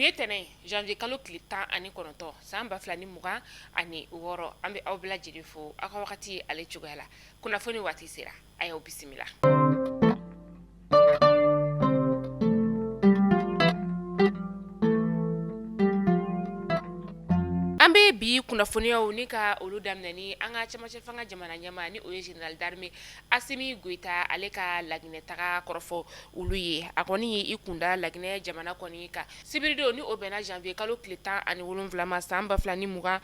Bi ye tɛnɛn janvier kalo tile 19 san 2026. An bɛ aw bɛɛ lajɛlen fo aw ka wagati ale cogoya la. Kunnafoni waati sera, a y'aw bisimila. An bɛ bi kunnafoniyaw ni ka olu daminɛ ni an ka cɛmancɛ fanga jamana ɲɛmaa ni o ye général d'armée Asimi Goyita ale ka Laginɛ taga kɔrɔfɔ olu ye. A kɔni ye i kunda Laginɛ jamana kɔni kan sibiridon ni o bɛnna janvier kalo tile 17 ma san 2026.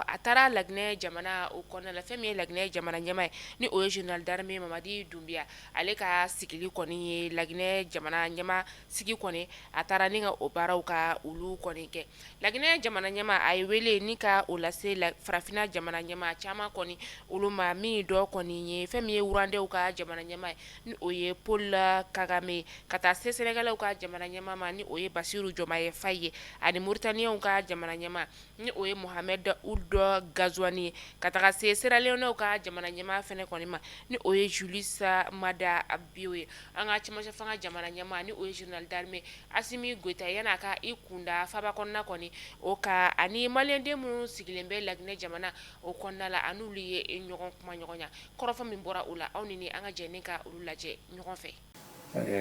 A taara Laginɛ jamana o kɔnɔna la, fɛn min ye Laginɛ jamana ɲɛmaa ye ni o ye général d'armée Mamadi Dunbiya ale ka sigili kɔni ye Laginɛ jamana ɲɛmaa sigi kɔni, a taara ni ka o baaraw ka olu kɔni kɛ. Laginɛ jamana ɲɛmaa a ye wele ni ka o lase farafinna jamana ɲɛmaa caman kɔni olu ma, min dɔ kɔni ye fɛn min ye Rwandais ka jamana ɲɛmaa ye ni o ye Paul Kagame, ka taa se Sénégalais ka jamana ɲɛmaa ma ni o ye Basiru Jomaye Faye ye, ani Mauritaniens ka jamana ɲɛmaa ni o ye Mohamed Ould Ghazouani ye, ka taga se Sierra Leone ka jamana ɲɛmaa fɛnɛ kɔni ma ni o ye Julius Maada Bio ye. An ka cɛmancɛ fanga jamana ɲɛmaa ni o ye général d'armée Asimi Goyita, yan'a ka i kunda faba kɔnɔna kɔni o kan, ani maliyɛnden minnu sigilen bɛ Laginɛ jamana o kɔnɔna la, a n'olu ye ɲɔgɔn kuma ɲɔgɔnya. Kɔrɔfɔ min bɔra o la, aw ni an ka jɛ ka olu lajɛ ɲɔgɔn fɛ.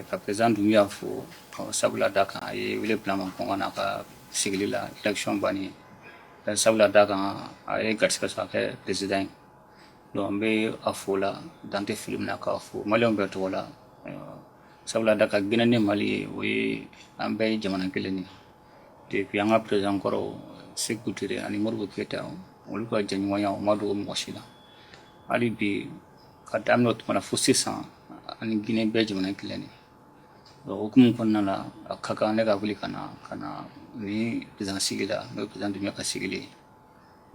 Ka président Dunbiya fo, sabula da kan a ye wele bila n ma ko n ka na a ka sigili la élection bannen, sabula da kan a ye garisɛgɛ sɔrɔ ka kɛ président ye. Donc n bɛ a fo la dan tɛ foli min na, k'a fo maliyɛnw bɛɛ tɔgɔ la, sabula da kan Guinée ni Mali ye, o ye an bɛɛ ye jamana kelen de. Depuis an ka président kɔrɔw Sékou Touré ani Modibo Keyita, olu ka jɛɲɔgɔnya o ma dogo mɔgɔ si la. Hali bi, ka daminɛ o tuma na fo sisan, ani Guinée bɛɛ jamana kelen de. O hukumu kɔnɔna la, a ka kan ne ka wuli ka na ka na ni président sigi la, n'o ye président Dunbiya ka sigili ye.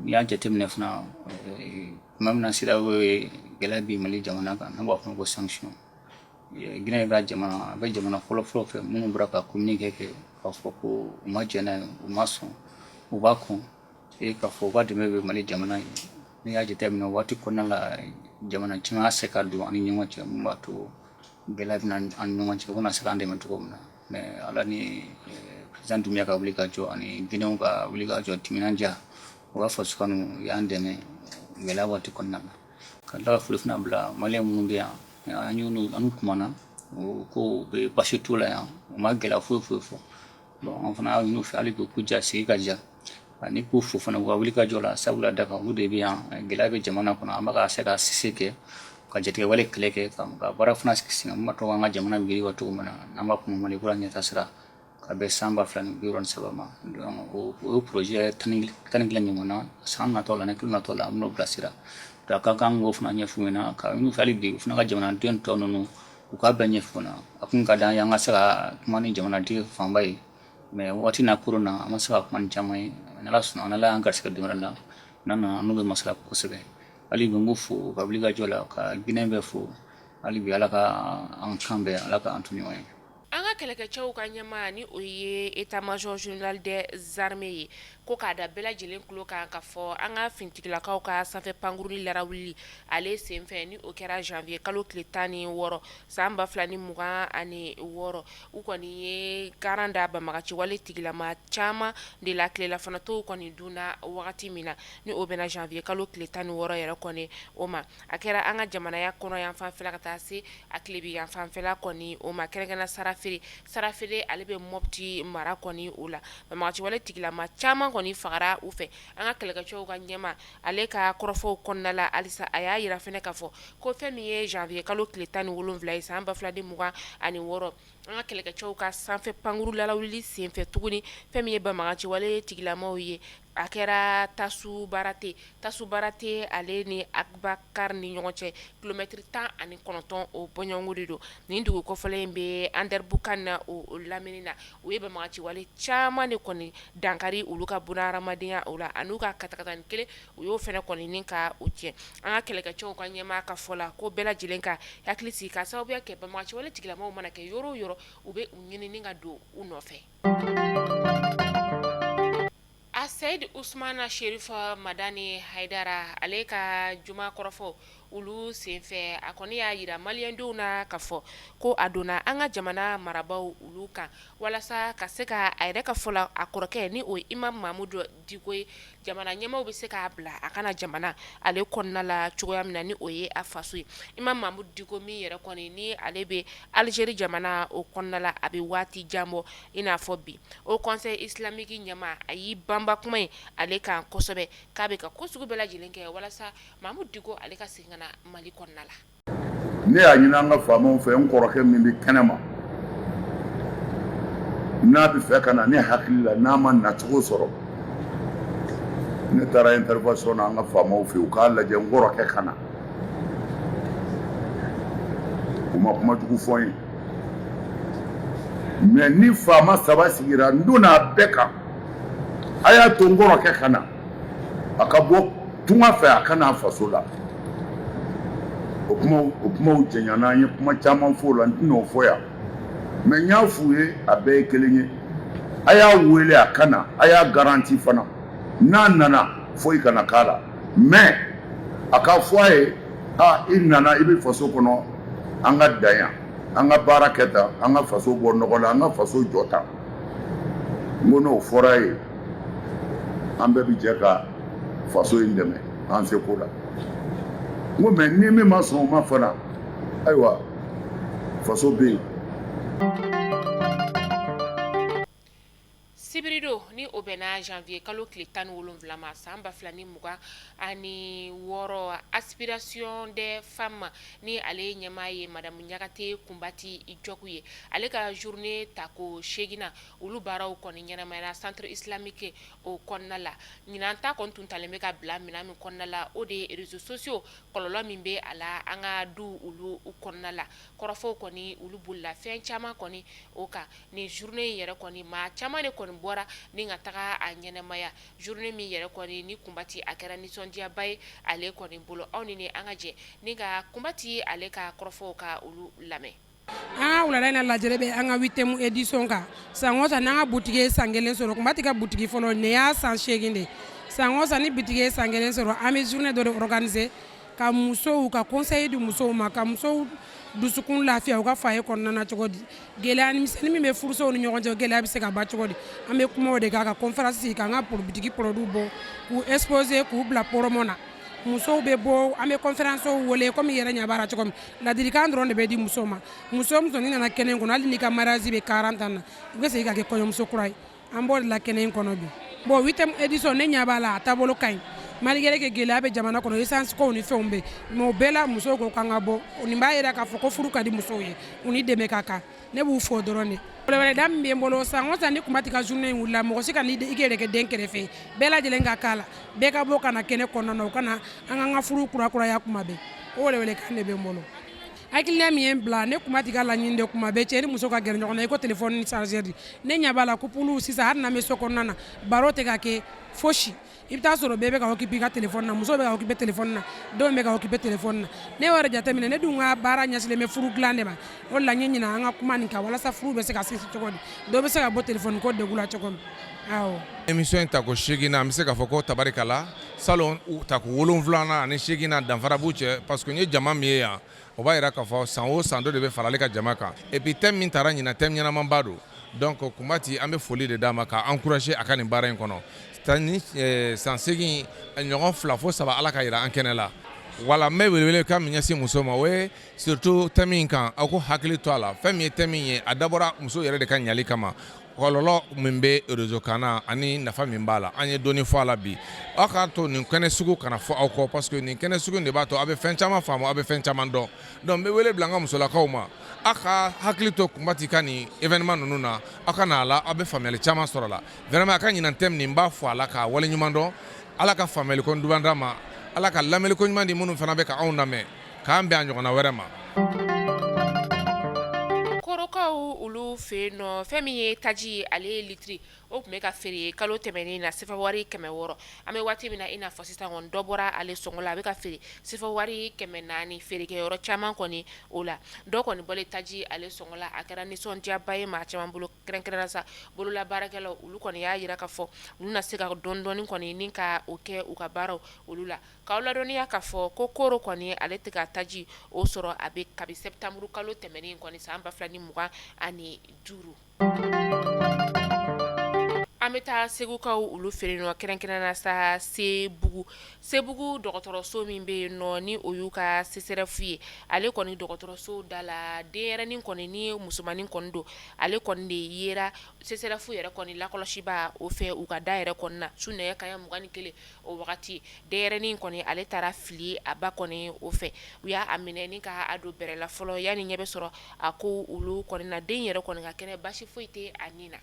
N'i y'a jateminɛ fana, tuma min na CEDEAO ye gɛlɛya bin Mali jamana kan, n'an b'a fɔ ko sanction, Guinée ka jamana a bɛ jamana fɔlɔ-fɔlɔ fɛ minnu bɔra ka communiqué kɛ k'a fɔ ko u ma jɛn n'a ye, u ma sɔn, u b'a kɔn e k'a fɔ u ka dɛmɛ bɛ Mali jamana ye. N'i y'a jateminɛ, waati kɔnɔna la, jamana caman y'a se ka don an ni ɲɔgɔn cɛ, mun b'a to gɛlɛya bɛ na an ni ɲɔgɔn cɛ, u bɛna se k'an dɛmɛ cogo min na. Mais Ala ni président Dunbiya ka wuli ka jɔ ani Guinéenw ka wuli ka jɔ, timinandiya, u ka faso kanu, u y'an dɛmɛ gɛlɛya waati kɔnɔna la. Ka tila ka foli fana bila maliyɛn minnu bɛ yan, an y'u an kumana, u ko u bɛ basi t'u la yan, u ma gɛlɛya foyi foyi fɔ. Bon, an fana y'a ɲini u fɛ hali bi k'u ja sigi ka diya, ani k'u fo fana u ka wuli ka jɔ la, sabula da kan olu de bɛ yan. Gɛlɛya bɛ jamana kɔnɔ, an bɛ ka se ka sise kɛ ka jatigɛwale kɛlɛ kɛ, ka baara fana sigi sen kan min b'a to an ka jamana bɛ yiriwa cogo min na, n'an b'a fɔ Mali kura ɲɛtaa sira ka bɛn san 2063 ma. Donc o ye projet 11 ɲɔgɔn na. San natɔ la ni kilo natɔ la, an bɛn'o bilasira. Donc a ka kan k'o fana ɲɛf'u ɲɛna, ka ɲini u fɛ hali bi u fana ka jamanaden tɔ ninnu, u k'a bɛɛ ɲɛf'u ɲɛna. A kun ka d'an ye an ka se ka kuma ni jamanaden fanba ye, mais waati n'a koron na, an ma se ka kuma ni caman ye. N'Ala sɔnna, n'Ala y'an garisɛgɛ don wɛrɛ la, n'an nana, an n'u bɛ masala kosɛbɛ. Hali bi n b'u fo u ka wuli ka jɔ la, ka Guinée bɛɛ fo. Hali bi Ala ka an kan bɛn, Ala ka an to ɲɔgɔn ye. An ka kɛlɛkɛcɛw ka ɲɛmaa ni o ye état-major général des armées ye, ko k'a da bɛɛ lajɛlen tulo kan ka fɔ an ka finitigilakaw ka sanfɛ pankuruni larawuli ale senfɛ, ni o kɛra janvier kalo tile 16 san 2026, u kɔni ye garan da banbaganciwale tigilama caman de la tilellafanatɔw kɔni dunna wagati min na, ni o bɛnna janvier kalo tile 16 yɛrɛ kɔni o ma. A kɛra an ka jamanaya kɔnɔ yan fanfɛla ka taa se a tilebin yan fanfɛla kɔni o ma, kɛrɛnkɛrɛnnenya Sarafele. Sarafele ale bɛ Mɔpti mara kɔni o la, banbaganciwale tigilama caman kɔni fagara u fɛ. An ka kɛlɛkɛcɛw ka ɲɛmaa ale ka kɔrɔfɔw kɔnɔna la halisa, a y'a jira fana k'a fɔ ko fɛn min ye janvier kalo tile 17 ye san 2026, an ka kɛlɛkɛcɛw ka sanfɛ pankuru larawuli senfɛ tuguni, fɛn min ye banbaganciwale tigilamaw ye, a kɛra Tasubarate. Tasubarate ale ni Abakar ni ɲɔgɔn cɛ kilomɛtiri 19 o bɔɲɔgɔnko de don. Nin dugu kɔfɔlen in bɛ Anderamboukane na o lamini na. U ye banbaganciwale caman de kɔni dankari olu ka bunahadamadenya o la, an'u ka katakatanin kelen, u y'o fana kɔni ni ka o tiɲɛ. An ka kɛlɛkɛcɛw ka ɲɛmaa ka fɔ la, ko bɛɛ lajɛlen ka hakili sigi, ka sababuya kɛ banbaganciwale tigilamaw mana kɛ yɔrɔ o yɔrɔ, u bɛ u ɲini ka don u nɔfɛ. A Seyid Usumana Sherifa Madani Hayidara ale ka juma kɔrɔfɔ olu senfɛ. A kɔni y'a jira maliyɛndenw na ka fɔ ko a donna an ka jamana marabaaw olu kan walasa ka se ka a yɛrɛ ka fɔ la, a kɔrɔkɛ ni o ye Imam Mamudu Diko ye, jamana ɲɛmaaw bɛ se k'a bila a ka na jamana ale kɔnɔna la cogoya min na, ni o ye a faso ye. Imam Mamudu Diko min yɛrɛ kɔni ni ale bɛ Alizeri jamana o kɔnɔna la, a bɛ waati jan bɔ i n'a fɔ bi. Haut Conseil islamique ɲɛmaa, a y'i banba kuma in ale kan kosɛbɛ, k'a bɛ ka ko sugu bɛɛ lajɛlen kɛ walasa Mamudu Diko ale ka segin ka na Mali kɔnɔna la. Ne y'a ɲini an ka faamaw fɛ, n kɔrɔkɛ min bɛ kɛnɛ ma, n'a bɛ fɛ ka na, ne hakili la n'a ma nacogo sɔrɔ, ne taara intervention na an ka faamaw fɛ, u k'a lajɛ n kɔrɔkɛ ka na. U ma kuma jugu fɔ n ye, mais ni faama saba sigira, n donna a bɛɛ kan, a y'a to n kɔrɔkɛ ka na, a ka bɔ tunga fɛ, a ka n'a faso la. O kumaw janyana, an ye kuma caman fɔ o la, n tɛna o fɔ yan, mais n y'a f'u ye, a bɛɛ ye kelen ye, a y'a wele a ka na, a y'a garanti fana, n'a nana foyi kana k'a la, mais a ka fɔ a ye, a i nana, i bɛ faso kɔnɔ, an ka dan yan, an ka baara kɛ tan, an ka faso bɔ nɔgɔ la, an ka faso jɔ tan. N ko n'o fɔra a ye, an bɛɛ bɛ jɛ ka faso in dɛmɛ an seko la. N ko mais ni min ma sɔn o ma fana, ayiwa, faso bɛ yen. Sibiridon, ni o bɛnna janvier kalo tile 17 ma san 2026, Aspiration des femmes ni ale ɲɛmaa ye madame Ɲagate Kunbati Jɔku ye, ale ka journée tako 8nan olu baaraw kɔni ɲɛnamayara centre islamique o kɔnɔna la. Ɲinan ta kɔni tun talen bɛ ka bila minɛn min kɔnɔna la, o de ye réseaux sociaux kɔlɔlɔ min bɛ a la an ka du olu kɔnɔna la. Kɔrɔfɔw kɔni olu bolila fɛn caman kɔni o kan. Nin journée in yɛrɛ kɔni, maa caman de kɔni bɔra ni ka taga a ɲɛnamaya. Journée min yɛrɛ kɔni ni Kunbati, a kɛra nisɔndiyaba ye ale kɔni bolo. Aw ni an ka jɛ ni ka Kunbati ale ka kɔrɔfɔw ka olu lamɛn. An ka wulada in na lajɛrɛ bɛ an ka huitième édition kan. San o san, n'an ka butigi ye san kelen sɔrɔ, Kunbati ka butigi fɔlɔ, nin y'a san 8 de. San o san, ni butigi ye san kelen sɔrɔ, an bɛ journée dɔ de organiser ka musow ka conseil di musow ma, ka musow dusukun lafiya u ka foyer kɔnɔna na cogo di, gɛlɛya misɛnnin min bɛ furusow ni ɲɔgɔn cɛ, gɛlɛya bɛ se ka ban cogo di. An bɛ kuma o de kan, ka conférence sigi, k'an ka butigi produit bɔ k'u exposer, k'u bila promo na. Musow bɛ bɔ, an bɛ conférence wele. Komi i yɛrɛ ɲɛ b'a la cogo min, ladilikan dɔrɔn de bɛ di musow ma. Muso o muso n'i nana kɛnɛ in kɔnɔ, hali n'i ka mariage bɛ 40 ans na, i bɛ segin ka kɛ kɔɲɔmuso kura ye. An b'o de la kɛnɛ in kɔnɔ bi. Bon, huitième édition, ne ɲɛ b'a la, a taabolo ka ɲi, malgré que gɛlɛya bɛ jamana kɔnɔ, essence kow ni fɛnw bɛ, mais o bɛɛ la musow ko k'an ka bɔ. Nin b'a jira k'a fɔ ko furu ka di musow ye, u ni dɛmɛ ka kan. Ne b'u fo dɔrɔn de. Weleweleda min bɛ n bolo, san o san ni Kunbati ka journée in wulila, mɔgɔ si ka i yɛrɛ kɛ den kɛrɛfɛ, bɛɛ lajɛlen ka k'a la, bɛɛ ka bɔ ka na kɛnɛ kɔnɔna na, u ka na an k'an ka furu kurakuraya kuma bɛɛ. O welewelekan de bɛ n bolo. Hakilina min ye n bila, ne Kunbati ka laɲini de, kuma bɛɛ cɛ ni muso ka gɛrɛ ɲɔgɔn na i ko téléphone ni chargeur. Ne ɲɛ b'a la, couple sisan, hali n'an bɛ so kɔnɔna na, baro tɛ ka kɛ fosi. I bɛ taa sɔrɔ bɛɛ bɛ ka occuper i ka téléphone na, muso bɛ ka occuper téléphone na, denw bɛ ka occuper téléphone na. Ne y'o yɛrɛ jateminɛ. Ne dun ka baara ɲɛsinnen bɛ furu dilan de ma. O de la n ye ɲina an ka kuma nin kan, walasa furu bɛ se ka sinsin cogo di, dɔ bɛ se ka bɔ téléphone ko degun la cogo min. Awɔ. Émission in tako 8nan, an bɛ se k'a fɔ ko tabarikala. Salon tako 7nan ani 8nan, danfara b'u cɛ, parce que n ye jama min ye yan, o b'a jira k'a fɔ san o san dɔ de bɛ fara ale ka jama kan. Et puis thème min taara ɲinan, thème ɲɛnamanba don. Donc Kunbati, an bɛ foli de d'a ma k'a encourager a ka nin baara in kɔnɔ. Ni san 8 ɲɔgɔn fila fo saba, Ala ka yira an kɛnɛ la. Wala n bɛ welewele kan min ɲɛsin muso ma, o ye surtout thème in kan, aw ko hakili to a la. Fɛn min ye thème in ye, a dabɔra muso yɛrɛ de ka ɲali kama. Kɔlɔlɔ min bɛ réseau kan na ani nafa min b'a la, an ye dɔɔni fɔ a la bi. Aw k'a to nin kɛnɛ sugu kana fɔ aw kɔ, parce que nin kɛnɛ sugu de b'a to aw bɛ fɛn caman faamu, aw bɛ fɛn caman dɔn. Donc n bɛ wele bila n ka musolakaw ma, aw ka hakili to Kunbati ka nin événement ninnu na, aw ka na a la, aw bɛ faamuyali caman sɔrɔ a la. Vraiment, a ka ɲinan thème nin, n b'a fɔ a la k'a waleɲuman dɔn. Ala ka faamuyali ko duman d'an ma, Ala ka lamɛnni ko ɲuman di minnu fana bɛ ka anw lamɛn, k'an bɛn a ɲɔgɔnna wɛrɛ ma. Korokaw olu fɛ yen nɔ, fɛn min ye taji ye, ale ye litiri o tun bɛ ka feere kalo tɛmɛnen na sefa wari 600. An bɛ waati min na i n'a fɔ sisan kɔni, dɔ bɔra ale sɔngɔ la, a bɛ ka feere sefa wari 400 feerekɛyɔrɔ caman kɔni o la. Dɔ kɔni bɔlen taji ale sɔngɔ la, a kɛra nisɔndiyaba ye maa caman bolo, kɛrɛnkɛrɛnnenya sa bolola baarakɛlaw. Olu kɔni y'a jira k'a fɔ olu na se ka dɔɔni dɔɔni kɔni ni ka o kɛ u ka baaraw olu la. K'aw ladɔnniya k'a fɔ ko koro kɔni ale tɛ ka taji o sɔrɔ a bɛ kabi septembre kalo tɛmɛnen kɔni san 2025. An bɛ taa segukaw olu fɛ yen nɔ, kɛrɛnkɛrɛnnenya la sa Sebugu. Sebugu dɔgɔtɔrɔso min bɛ yen nɔ, ni o y'u ka CSRéf ye, ale kɔni dɔgɔtɔrɔso da la, denyɛrɛnin kɔni ni musomannin kɔni don, ale kɔni de yera CSRéf yɛrɛ kɔni lakɔlɔsibaa o fɛ u ka da yɛrɛ kɔni na su nɛgɛ kanɲɛ 21. O wagati denyɛrɛnin kɔni ale taara fili a ba kɔni o fɛ. U y'a minɛ ni k'a don bɛrɛ la fɔlɔ yanni ɲɛ bɛ sɔrɔ a ko olu kɔni na. Den yɛrɛ kɔni ka kɛnɛ, basi foyi tɛ a ni na.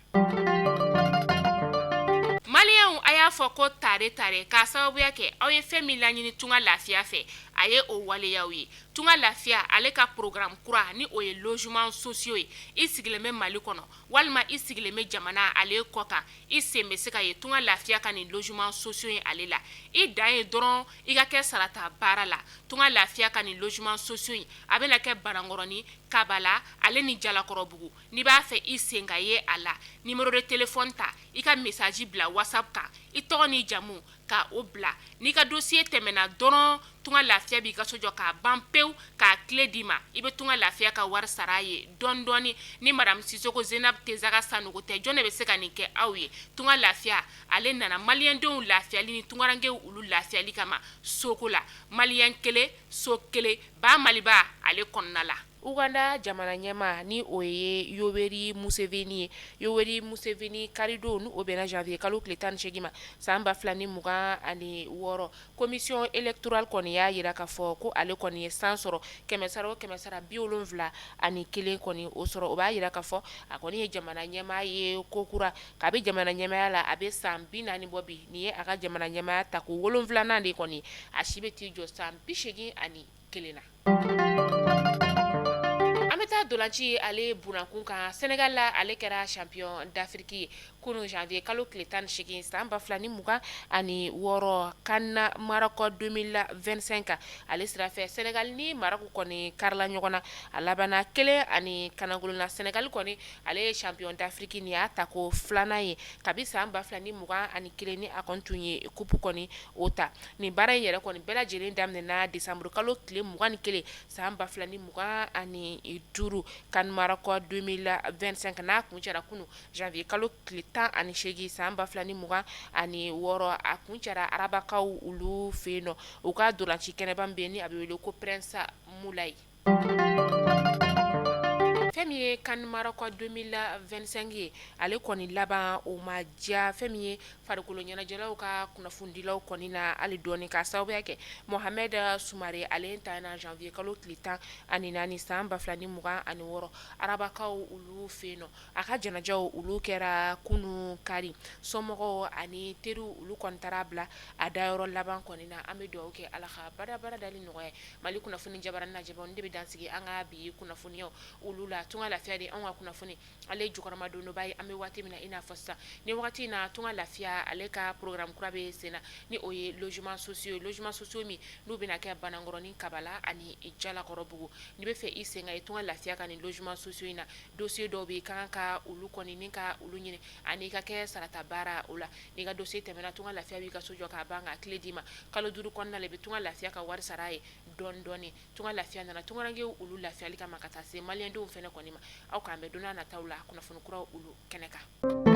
Maliyɛnw, a y'a fɔ ko tare tare k'a sababuya kɛ aw ye fɛn min laɲini Tunga Lafiya fɛ, a ye o waleyaw ye. Tunga Lafiya ale ka programme kura, ni o ye logements sociaux ye, i sigilen bɛ Mali kɔnɔ walima i sigilen bɛ jamana ale kɔ kan, i sen bɛ se ka ye Tunga Lafiya ka nin logements sociaux in ale la. I dan ye dɔrɔn i ka kɛ sarata baara la. Tunga Lafiya ka nin logements sociaux in a bɛna kɛ Banankɔrɔni, Kabala ale ni Jalakɔrɔbugu. N'i b'a fɛ i sen ka ye a la, numéro de téléphone ta, i ka message bila WhatsApp kan, i tɔgɔ n'i jamu ka o bila. N'i ka dossier tɛmɛna dɔrɔn, Tunga Lafiya b'i ka so jɔ k'a ban pewu k'a clé d'i ma. I bɛ Tunga Lafiya ka wari sara a ye dɔɔni dɔɔni. Ni madame Sisoko Zenab Tezaga Sanogo tɛ, jɔn de bɛ se ka nin kɛ aw ye? Tunga Lafiya ale nana maliyɛndenw lafiyali ni tungarankew olu lafiyali kama soko la. Maliyɛn kelen so kelen ba Maliba ale kɔnɔna la. Uganda jamana ɲɛmaa, ni o ye Yoweri Museveni ye, Yoweri Museveni, karidon, ni o bɛnna janvier kalo tile 18 ma san 2026, commission électorale kɔni y'a jira k'a fɔ ko ale kɔni ye san sɔrɔ, kɛmɛsara o kɛmɛsara 71 kɔni o sɔrɔ. O b'a jira k'a fɔ a kɔni ye jamana ɲɛmaa ye ko kura kabi jamana ɲɛmaaya la, a bɛ san 40 bɔ bi. Nin ye a ka jamana ɲɛmaaya tako wolonwulanan de kɔni, a si bɛ t'i jɔ san 81 na. An bɛ taa ntolanci ale bunakun kan. Sénégal la, ale kɛra champion d'Afrique ye kunun janvier kalo tile 18 san 2026, CAN Maroc 2025 ale sira fɛ. Sénégal ni Maroc kɔni karila ɲɔgɔn na, a labanna 1 ni kanagolo na. Sénégal kɔni ale ye champion d'Afrique, nin y'a tako filanan ye kabi san 2021 ni a kɔni tun ye coupe kɔni o ta. Nin baara in yɛrɛ kɔni bɛɛ lajɛlen daminɛna décembre kalo tile 21 san 2025, CAN Maroc 2025, n'a kuncɛra kunun janvier kalo tile 18 san 2026. A kuncɛra Rabakaw olu fɛ yen nɔ, u ka ntolanci kɛnɛba min bɛ yen ni a bɛ wele ko Prince Moulay. Fɛn min ye CAN Maroc 2025 ye, ale kɔni laban o ma diya fɛn min ye farikolo ɲɛnajɛlaw ka kunnafonidilaw kɔni na hali dɔɔni, ka sababuya kɛ Mohamed Sumare ale ta na janvier kalo tile 14 san 2026 Rabakaw olu fɛ yen nɔ. A ka janajaw olu kɛra kunun kari. Somɔgɔw ani teriw olu kɔni taara bila a dayɔrɔ laban kɔni na. An bɛ dugawu kɛ, Ala ka badabada dali nɔgɔya. Mali kunnafoni jabaranin lajɛbaw, ne de bɛ dansigi an ka bi kunnafoniyaw olu la. Tunga Lafiya de anw ka kunnafoni ale jukɔrɔma donba ye. An bɛ waati min na i n'a fɔ sisan, ni wagati in na, Tunga Lafiya ale ka programme kura bɛ sen na, ni o ye logements sociaux ye. Logements sociaux min n'u bɛna kɛ Banankɔrɔni, Kabala ani Jalakɔrɔbugu. N'i bɛ fɛ i sen ka ye Tunga Lafiya ka nin logements sociaux in na, dossier dɔw bɛ yen i ka kan ka olu kɔni ni ka olu ɲini ani i ka kɛ sarata baara o la. N'i ka dossier tɛmɛna, Tunga Lafiya b'i ka so jɔ k'a ban k'a clé d'i ma. Kalo 5 kɔnɔna la, i bɛ Tunga Lafiya ka wari sara a ye dɔɔni dɔɔni. Tunga Lafiya nana tungarankew olu lafiyali kama ka taa se maliyɛndenw fɛnɛ kɔni ma. Aw k'an bɛn don n'a nataw la kunnafoni kuraw olu kɛnɛ kan.